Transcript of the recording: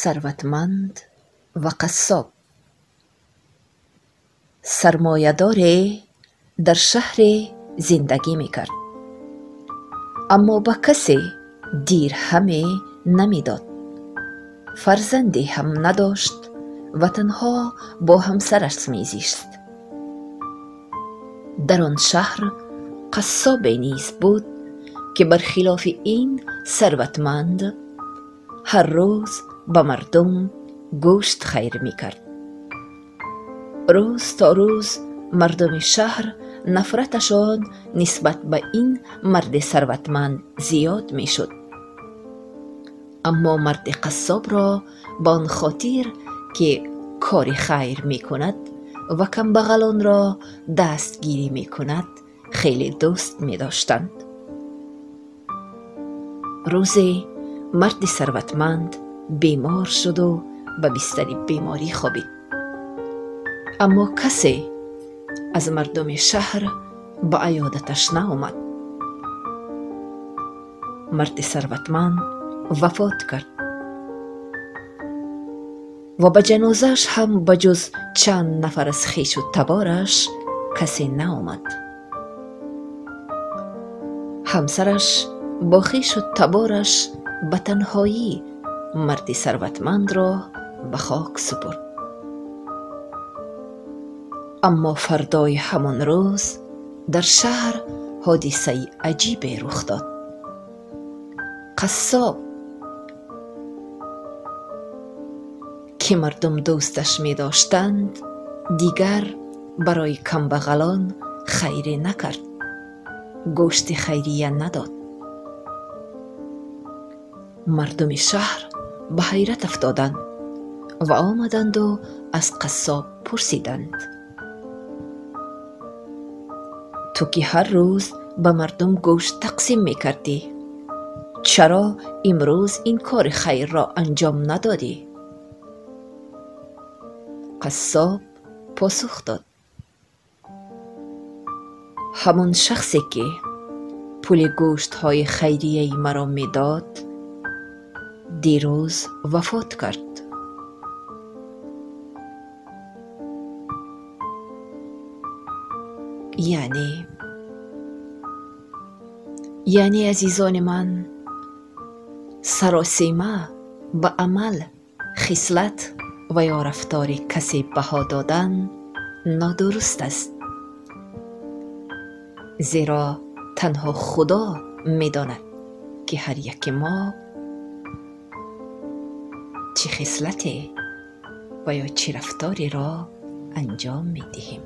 Сарватманд ва қассоб. Сармоядоре дар шаҳре зиндагӣ мекард, аммо ба касе дирҳаме намедод. Фарзанде ҳам надошт ва танҳо бо ҳамсараш мезист. Дар он шаҳр қассобе низ буд, ки бархилофи ин сарватманд ҳар рӯз ба мардум гӯшт хайр мекард. Рӯз то рӯз мардуми шаҳр нафраташон нисбат ба ин марди сарватманд зиёд мешуд. Аммо марди қассобро ба он хотир, ки кори хайр мекунад ва камбағалонро дастгирӣ мекунад, хеле дӯст медоштанд. Рӯзе марди сарватманд бемор шуду ба бистари беморӣ хобид. Аммо касе аз мардуми шаҳр ба аёдаташ наомад. Марди сарватманд вафот кард ва ба ҷанозааш ҳам ба ҷуз чанд нафар аз хешу табораш касе наомад. Ҳамсараш бо хешу табораш ба танҳоӣ марди сарватмандро ба хок супурд. Аммо фардои ҳамон рӯз дар шаҳр ҳодисаи аҷибе рух дод. Қассоб, ки мардум дӯсташ медоштанд, дигар барои камбағалон хайре накард, гӯшти хайрия надод. Мардуми шаҳр ба ҳайрат афтоданд ва омаданду аз қассоб пурсиданд: ту ки ҳар рӯз ба мардум гӯшт тақсим мекардӣ, чаро имрӯз ин кори хайрро анҷом надодӣ? Қассоб посух дод: ҳамон шахсе, ки пули гӯштҳои хайрияи маро медод, дирӯз вафот кард. Яъне, азизони ман, саросема ба амал, хислат ва ё рафтори касе баҳо додан нодуруст аст, зеро танҳо Худо медонад, ки ҳар яке мо чӣ хислате ва ё чӣ рафтореро анҷом медиҳем.